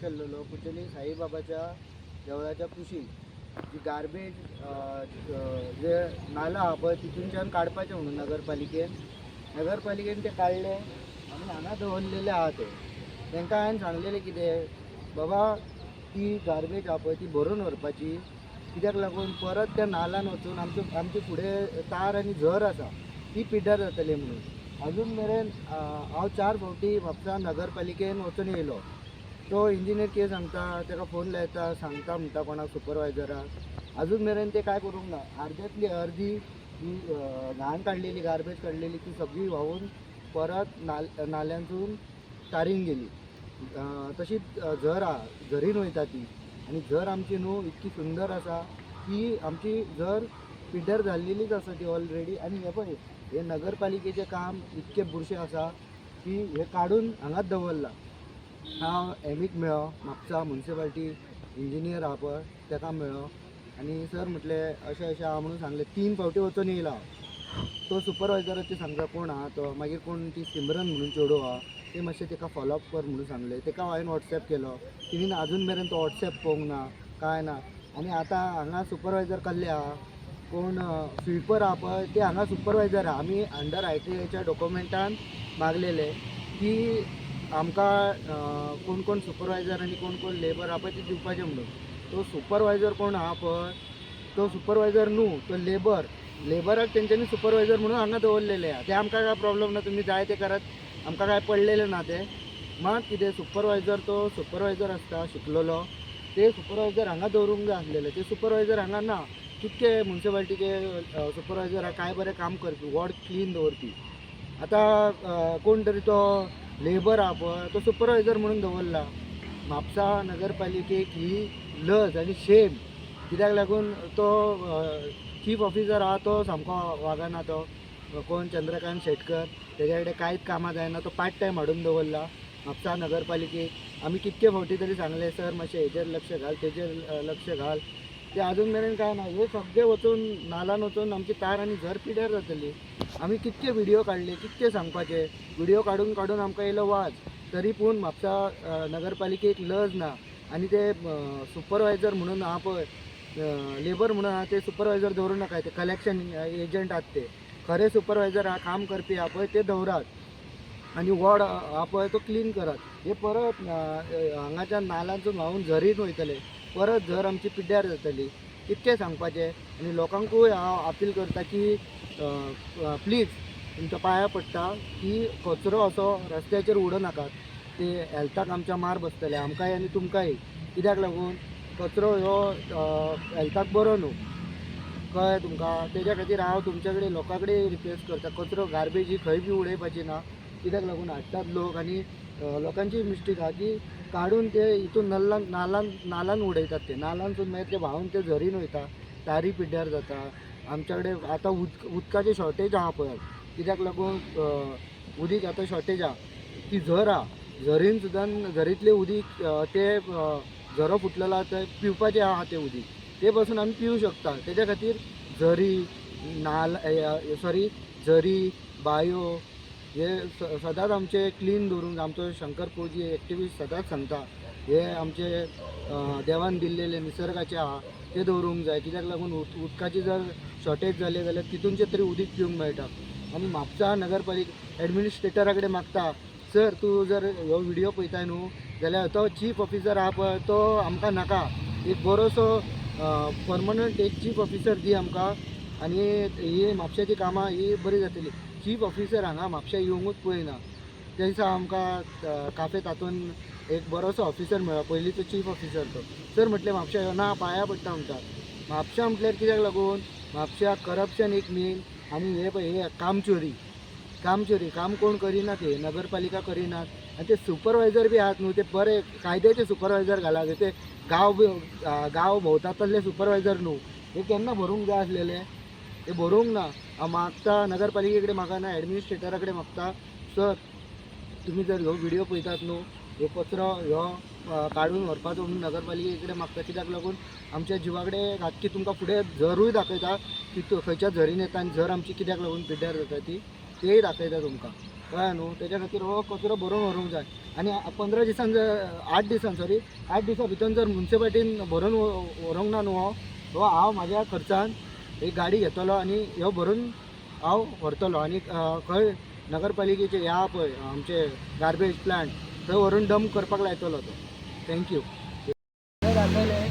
केल्लो कुचेली साईबाबाच्या देवळाच्या कुशीक जी गार्बेज जे नाला आहा पळय तितूनच्यान काडपाचें म्हणून नगरपालिकेन नगरपालिकेन ते काडले आनी हांगा दवरलेले आहा ते. तांकां हांवें सांगलेलें कितें बाबा ती गार्बेज आहा पळय ती भरून व्हरपाची, कित्याक लागून परत त्या नालान वचून आमचे आमचे फुडें तार आनी झर आसा ती पिड्ड्यार जातली म्हणून. अजून मेरेन हांव 4 फावटी म्हापसा नगरपालिकेन वचून येयलो. तो इंजिनियर कितें सांगता, ताका फोन लायता, सांगता म्हणटा कोणाक सुपरवायजराक, अजून मेरेन ते काय करूंक ना. अर्द्यांतली अर्दी ही घाण काडलेली, गार्बेज काडलेली ती सगळी व्हांवून परत नाल्यांतून तारीन गेली. तशीच झर आहा, झरीन वयता ती, आनी झर आमची न्हू इतकी सुंदर आसा की आमची झर पिड्ड्यार जाल्लेलीच आसा ती ऑलरेडी. आनी हें पळय, हे नगरपालिकेचें काम इतकें बुरशें आसा की हे काडून हांगाच दवरलां. हांव एमीक मेळ्ळो, म्हापसा मुन्सिपाल्टी इंजिनियर आहा पळय ताका मेळ्ळो आनी सर म्हटलें अशें अशें आहा म्हणून सांगलें. 3 फावटी वचून येयला हांव. तो सुपरवायजराचे सांगता कोण आहा तो, मागीर कोण ती सिमरन म्हणून चेडूं आहा ते मातशें ताका फॉलोअप कर म्हणून सांगलें. ताका हांवें वॉट्सॅप केलो, तिणें अजून मेरेन तो वॉट्सॅप पळोवंक ना, कांय ना. आनी आतां हांगा सुपरवायजर कसले आहा, कोण स्विपर आहा पळय ते हांगा सुपरवायजर आहा. आमी अंडर आयटीआयच्या डॉक्युमेंटान मागलेले की आमकां कोण कोण सुपरवायजर आनी कोण कोण लेबर आहा पळय ते दिवपाचें म्हणून. तो सुपरवायजर कोण आहा पळय तो सुपरवायजर न्हू, तो लेबर, लेबराक तेंच्यांनी सुपरवायजर म्हणून हांगा दवरलेले आहा. ते आमकां काय प्रॉब्लम ना, तुमी जाय ते करात, आमकां काय पडलेलें ना तें. मात कितें सुपरवायजर तो सुपरवायजर आसता शिकलेलो, ते सुपरवायजर हांगा दवरूंक जाय आसलेले, ते सुपरवायजर हांगा ना. कितके मुन्सिपाल्टीचे सुपरवायजर आहा काय बरें काम करपी, वॉर्ड क्लीन दवरपी. आतां कोण तरी तो लेबर आहा पळय तो सुपरवायजर म्हणून दवरला. म्हापसा नगरपालिकेक ही लज आनी शेम, कित्याक लागून तो चीफ ऑफिसर आहा तो सामको वागना. तो कोण चंद्रकांत शेटकर, तेज्या कडेन कांयच कामां जायना, तो पार्ट टायम हाडून दवरला म्हापसा नगरपालिकेक. आमी कितके फावटी तरी सांगलें सर मातशें हेजेर लक्ष घाल, तेजेर लक्ष घाल, ते अजून मेरेन काय ना. हे सगळे वचून नालान वचून आमची तार आनी झर पिड्यार जातली. आमी कितके व्हिडियो काडले, कितके सांगपाचे, व्हिडियो काडून काडून आमकां येयलो वाज, तरी पूण म्हापसा नगरपालिकेक लज ना. आनी ते सुपरवायजर म्हणून आहा पळय, लेबर म्हणून आहा ते सुपरवायजर दवरूं नाका, ते कलेक्शन एजंट आहात. ते खरे सुपरवायजर आहा, काम करपी आहा पळय ते दवरात आनी वॉर्ड आहा पळय तो क्लीन करात. हे परत हांगाच्यान नालांतून व्हांवून झरीन वयतले, परत झर आमची पिड्ड्यार जातली. कितकें सांगपाचें. आनी लोकांकूय हांव अपील करता की प्लीज तुमच्या पांया पडटा की कचरो असो रस्त्याचेर उडोवं नाकात, ते हेल्थाक आमच्या मार बसतले, आमकांय आनी तुमकांय. कित्याक लागून कचरो ह्यो हेल्थाक बरो न्हू, कळ्ळें तुमकां. तेज्या खातीर हांव तुमचे कडेन लोकां कडेन रिक्वेस्ट करता, कचरो गार्बेज ही खंय बी उडयपाची ना. कित्याक लागून हाडटात लोक आनी लोकांची मिस्टेक आहा की काडून ते हितून नल्लान नालान नालान उडयतात, ते नालांतसून मागीर ते व्हांवून ते झरीन वयता, तारी पिड्ड्यार जाता. आमच्या कडेन आतां उदकाची शॉर्टेज आहा पळय, कित्याक लागून उदीक आतां शॉर्टेज आहा. ती झर आहा, झरीन सुद्दां झरींतलें उदीक ते झरो फुटलेलो आहा ते पिवपाचें आहा तें उदीक, ते पासून आमी पिवूं शकता. तेज्या खातीर झरी नाल सॉरी झरी बायो हे सदांच आमचे क्लीन दवरूंक. आमचो शंकर पोजी एक्टिविस्ट सदांच सांगता हे आमचे देवान दिल्लेले निसर्गाचे आहा ते दवरूंक जाय. कित्याक लागून उदकाची जर शॉर्टेज जाली जाल्यार तितूनचें तरी उदीक पिवंक मेळटा. आनी म्हापसा नगरपालिका एडमिनिस्ट्रेटरा कडेन मागता, सर तूं जर हो व्हिडियो पळयता न्हू जाल्यार तो चीफ ऑफिसर आहा पळय तो आमकां नाका, एक बरोसो परमनंट एक चीफ ऑफिसर दी आमकां आनी ही म्हापशाची कामां ही बरी जातली. चीफ ऑफिसर हांगा म्हापशा येवंकूच पळयना. त्या दिसा आमकां काफे तातून एक बरोसो ऑफिसर मेळ्ळो, पयलींचो चीफ ऑफिसर तो. सर म्हटलें म्हापशा यो ना, पांया पडटा म्हणटा. म्हापशा म्हटल्यार कित्याक लागून म्हापशा करप्शन एक मेन, आनी हे पळय हे कामचोरी, कामचोरी, काम कोण करिना, ते नगरपालिका करिनात. आनी ते सुपरवायजर बी आहात न्हू ते बरे कायद्याचे सुपरवायजर घाला, ते गांव गांव भोंवतात तसले सुपरवायजर न्हू. हे केन्ना भरूंक जाय आसलेले, ते भरूंक ना. हांव मागता नगरपालिके कडेन मागना, एडमिनिस्ट्रेटरा कडेन मागता, सर तुमी जर ह्यो व्हिडियो पळयतात न्हू, ह्यो कचरो ह्यो काडून व्हरपाचो म्हणून नगरपालिके कडेन मागता. कित्याक लागून आमच्या जिवा कडेन घातकी. तुमकां फुडें झरूय दाखयता की खंयच्या झरीन येता आनी झर आमची कित्याक लागून पिड्ड्यार जाता ती तेय दाखयता तुमकां, कळ्ळें न्हू. तेच्या खातीर हो कचरो भरून व्हरूंक जाय. आनी 15 दिसान जर 8 दिसान सॉरी 8 दिसां भितर जर मुन्सिपालिटीन भरून व्हरूंक ना न्हू हो हांव म्हाज्या खर्चान एक गाडी घेतलो आनी ह्यो भरून हांव व्हरतलो. आनी खंय नगरपालिकेचे ह्या पळय आमचे गार्बेज प्लांट थंय व्हरून डंप करपाक लायतलो तो. Thank you. दाखयलें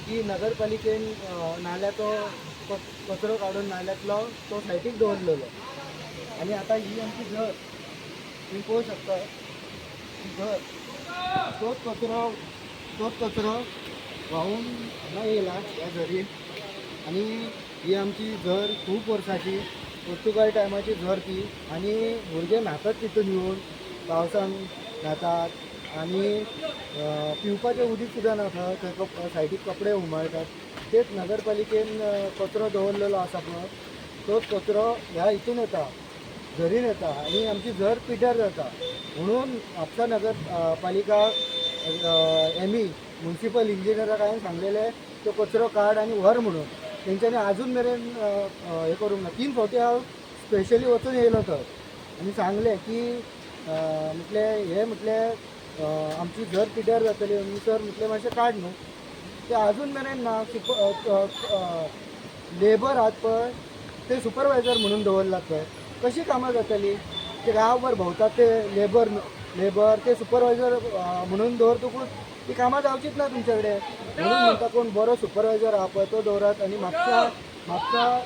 की नगरपालिकेन नाल्याचो कचरो काडून नाल्यांतलो तो सायडीक दवरलेलो. आनी आतां ही आमची झर तुमी पळोवंक शकता, ही झर तोच कचरो व्हांवून हांगा येयला ह्या झरीन. आनी ही आमची झर खूब वर्सांची, पोर्तुगाल टायमाची झर ती. आनी भुरगे न्हातात तितून येवन, पावसान न्हातात आनी पिवपाचें उदीक सुद्दां ना थंय. थंय सायडीक कपडे उमाळटात. तेच नगरपालिकेन कचरो दवरलेलो आसा पळय, तोच कचरो ह्या हितून येता, झरीन येता आनी आमची झर पिड्ड्यार जाता. म्हणून म्हापसा नगर पालिका एमई मुन्सिपल इंजिनियराक हांवें सांगलेलें तो कचरो काड आनी व्हर म्हणून. तेंच्यांनी आजून मेरेन हें करूंक ना. 3 फावटी हांव स्पेशली वचून येयलो थंय आनी सांगलें की म्हटलें हें म्हटलें आमची झर पिड्ड्यार जातली म्हणून सर म्हटलें मातशें काड न्हू. ते आजून मेरेन ना. लेबर आहात पळय ते सुपरवायजर म्हणून दवरलात पळय, कशी कामां जातली? ते गांवभर भोंवतात ते लेबर लेबर ते सुपरवायजर म्हणून दवरतकूच ती कामां जावचीच ना तुमचे कडेन. म्हणून म्हणटा कोण बरो सुपरवायजर आहा पळय तो दवरात. आनी म्हापसा म्हापसा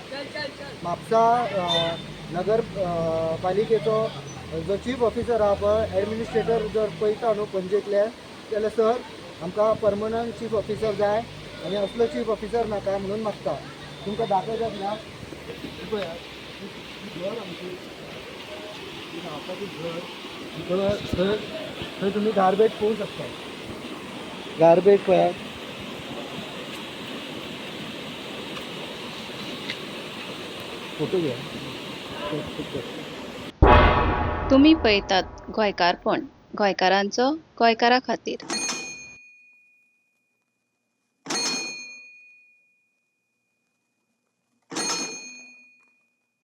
म्हापसा नगर पालिकेचो जो चीफ ऑफिसर आहा पळय, एडमिनिस्ट्रेटर जर पळयता न्हू पणजेंतले जाल्यार सर आमकां परमनंट चीफ ऑफिसर जाय आनी असलो चीफ ऑफिसर नाका म्हणून मागता. तुमकां दाखयतात ना, ही पळयात, ही झर आमची, ही न्हांवपाची झर. थंय थंय थंय तुमी गार्बेज पळोवंक शकता. गार्बेज पळयात. फोटो घे. तुमी पळयतात गोंयकारपण, गोंयकारांचो गोंयकारा खातीर.